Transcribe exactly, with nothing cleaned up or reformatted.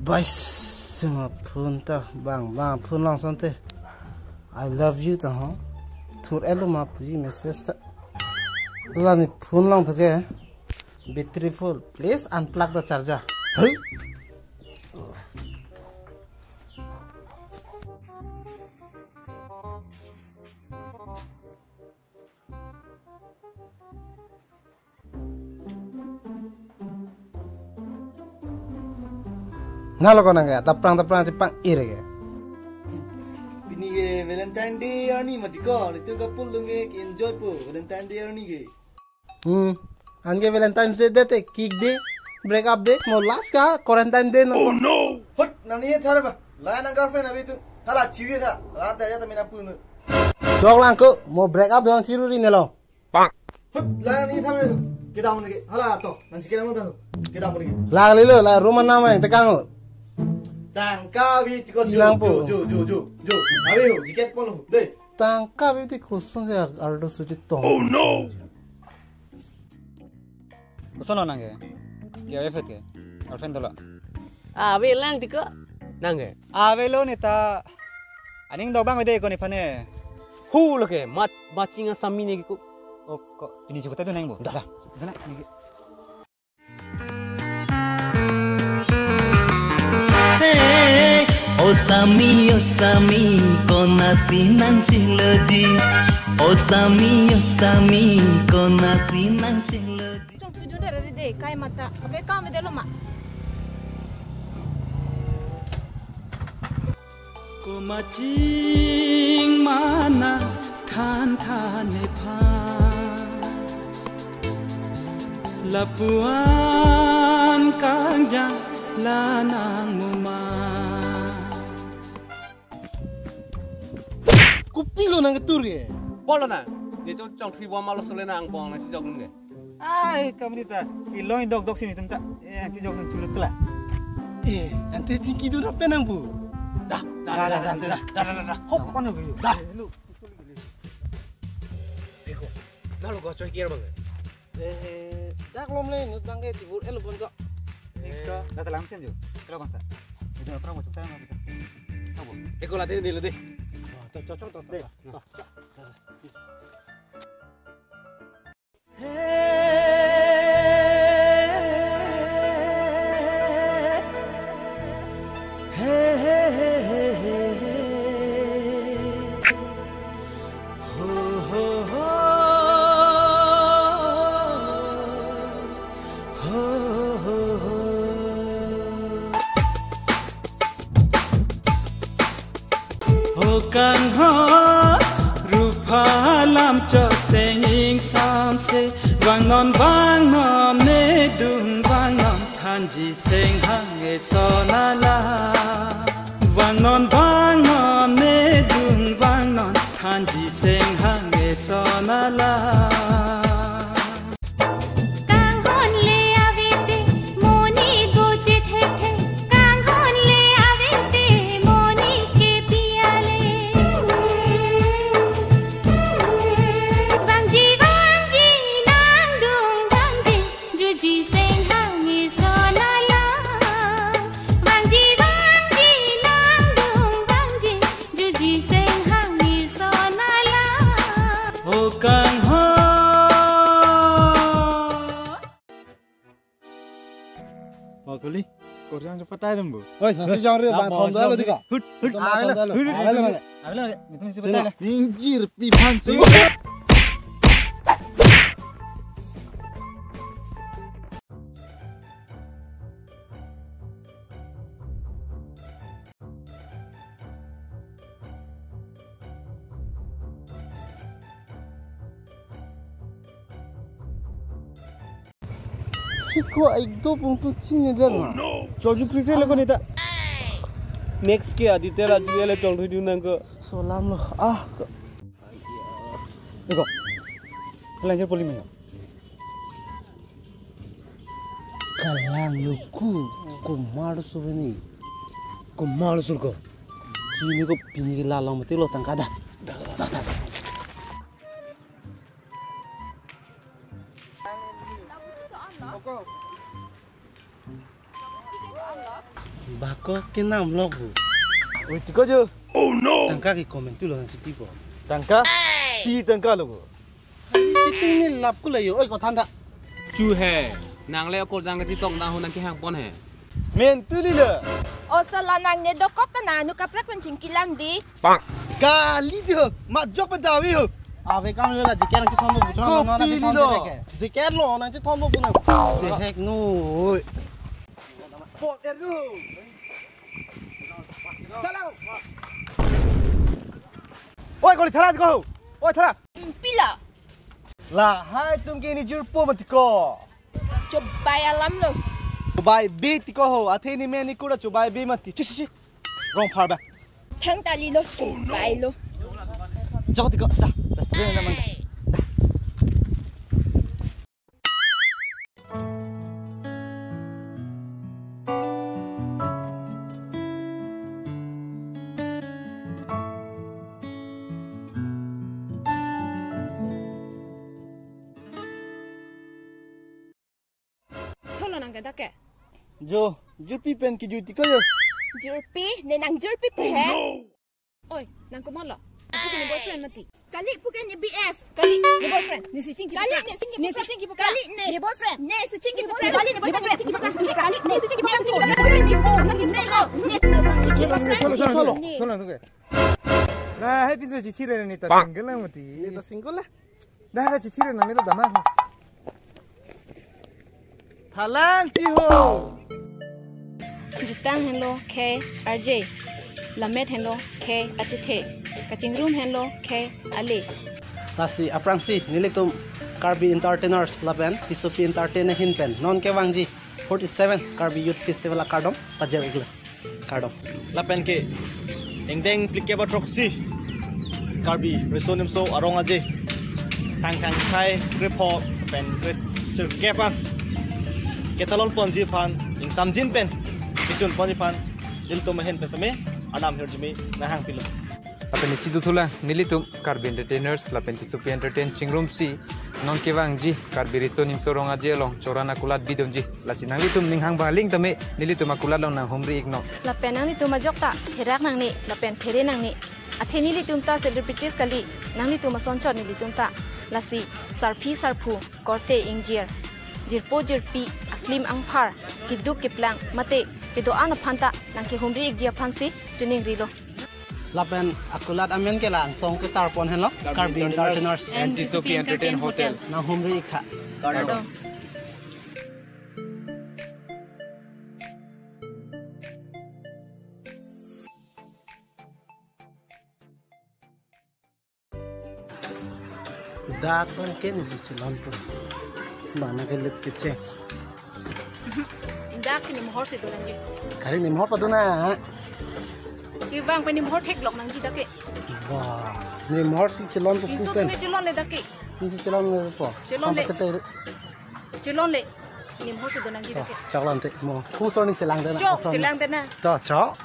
Bais, sema phone ta bang bang phone lang sante. "I love you" ta ho. Thur elo ma puji message ta. Lani phone lang to ke. "Battery full. Please unplug the charger." Hei. Nalo ko nang ke, taprang taprang si pang-ir ke. Pini ke Valentine Day arni mati ko, itu couple lung ke enjoy po Valentine Day arni ke. Hmm. Anke Valentine's Day date, kick day, break up day, mo last ka quarantine day no. Oh no. Hut, nani ye thare ba. La nang girlfriend abi tu. Hala chiwi tha. La ta ya ta mina pu no. Chok lang ko, mo break up dong chiru ri ne lo. Hut, la nani thare. Kita mo ne ke. Hala to. Nang si kita mo ta. Kita mo ne ke. La le lo, la room na mai te kang. Tangka abi ti ko jo, Ilang po. Jo, jo, jo, jo, jo. Abi ho, jacket pon ho. De. Tangka abi ti khusun se ardo suji tong. Oh no. Koson lo nang ke? Ke ave phet ke? Girlfriend dolo. Ave lang ti ko. Nang ke? Ave lo ne ta. Aning dok bang ave de ko ne phane. Hu lo ke, mat, matching asami ne ko. Oh, ko pini chukutai tu nang bo. Dah. Dah. Dah na, ne ke. Hey, o sami, o sami, konatsi nangcheloji. O sami, o sami, konatsi nangcheloji. Chongthu jun dare de, kai mata. Abe kam de lo ma. Komat chingma nang than than nephan. Lapuan kangjang la nang muma. Kopilo nang ketur ke? Polo nang. Dia tu chongthu bom malo sole nang bong nang si jok nun ke. Ai, kamri ta. Ilong dok dok sini tum ta. Eh, si jok nun chulut kela. Eh, ante chingki tu rape nang bu. Dah, dah, dah, dah, dah, dah, dah, dah, dah. Hop, kono bu. Dah. Eko. Nalo ko choi kiar bang. Eh, dak lom le nut bang ke tibur elo bon ko. Eh, dah telang sen jo. Kelo bang ta. Itu apa mau cerita mau kita. Apa? Eko latih dulu deh. Wah, cocok, cocok, cocok. Deh. Wah, cocok. O kangho, rupha lam choseng ingsamse, vangnon vangnon nedung vangnon, thanji seng hang eson alam. Vangnon vangnon nedung vangnon, thanji seng hang eson alam. Kanghon le avete, monit goche thekthe. Kanghon le avete, monit kepi ale. Vangji vangji nangdung vangji, juji seng hang eson alam. Vangji vangji nangdung vangji, juji seng hang eson alam. O kangho. O kuli, korjang cepat aja dong, Bu. Oi, nasi jang re, bang thom dalo dika. Hut, hut. Ave lo, hut, hut, ave lo, hut. Ave lo, itu cepat aja. Ningjir pipan sih. Hiko aik do pung tu chini dan. Oh, no. Choju krik krik lako nita. Next ke Aditya Raju ele chong thui dun nang ko. Solam lo. Ah. Iko. Kelanjir poli mayo. Kalang luku, kumar subeni. Kumar sulko. Kini ko pini ke lalong mati lo tangka dah. Dah, dah, dah. Bako kenam lok bu. Oi, tiko jo. Oh no. Tangka ke comment tu lo nang siti ko. Tangka? Pi tangka lo bu. Siti ni lap ku la yo. Oi, ko than tha. Chu he. Nang le ko jang ka chitok na ho nang kehang pon he. Men tu li le. O sala nang ne dokok ta nang nu kaprek pen chingki lang di. Kali jo. Ma jok pen dawi ho. Ave kam le la jiker nang chithon bu. Ko pi li lo. Jiker lo nang chithon bu na. Jehek noi. Pot er du. Oi, koli thara ko. Oi, thara. Pila. Lahai atum ke ne jirpo mati ko. Chobai alam lo. Chobai be ti ko ho. Athe ne men ne kura chobai be mati. Chi, chi, chi. Rong phar ba. Thang tali lo, chobai lo. Jok ti ko. Da, da sebe na mang. Da. Cholo nang ke dak ke? Jo, jirpi pen kiju ti ko jo. Jirpi, ne nang jirpi pe he? Oi, nang komat lo? Apu ke ne boyfriend mati. Kali pu ke ne B F. Kali ne boyfriend. Ne si chingki. Kali ne si chingki. Ne si chingki. Kali ne boyfriend. Ne si chingki. Kali ne boyfriend. Kali ne si chingki. Kali ne si chingki. Kali ne si chingki. Cholo, cholo, cholo, cholo, cholo. Na, hai pinso chichire ni ta single lang mati. Ni ta single la. Dah, dah, chichire nang nila damang. Thalang ti ho. Jutang henlo khei arje. Lamet henlo khei achethe. Kachingrum henlo khei ale. Lasi aphrangsi nelitum Karbi Entertainers lapen Tissopi Entertain ahin pen non kevangji forty-seven Karbi Youth Festival akardom pajir-iklo. Kardom. Lapen ke ingdeng phlikep athroksi Karbi Riso Nimso Arong Aje thangthang khei krepho pen kresirkep an ketalon ponji aphan ingsamjin pen kechun ponji aphan nelitum ahin pen seme anam hirjume nang hangpilo. Lapen isi dothulang nelitum Karbi Entertainers lapen Tissopi Entertain chingrumsi non kevangji Karbi Riso Nimso Arong Aje along choran akulat bidunji. Lasi nanglitum ning hang baling tame nelitum akulat along nang humri-iknon. Lapen nanglitum ajok ta therak nangne lapen there nangne. Athe nelitum ta celebrities kali, nanglitum asonchot nelitum ta. Lasi sarpi sarpo, korte ingjir, jirpo jirpi, aklim angphar, keduk keplang mate kedo-an aphan ta nang kehumri-ikji aphansi choningrilo. Lapen akulat amen ke la angsong ketar pon henlo, Karbi Entertainers and Tissopi Entertain Hotel. Nang humri-ik tha. Kardom. Dak bang ke ne si chelon pon. Bang na ke lut keche. Dak ke ne mohor si do nangji. Kali ne mohor padu na. Ke bang pe ne mohor theklong nangji dak ke. Wah, ne mohor si chelon pon. Pinso pen. Tu ne chelon le dak ke. Ne si chelon le po. Chelon le. Chelon le. Ne mohor si do nangji dak ke. Chelon te mo. Kusoni chelang de na. Chok, chelang de na. Chok, chok.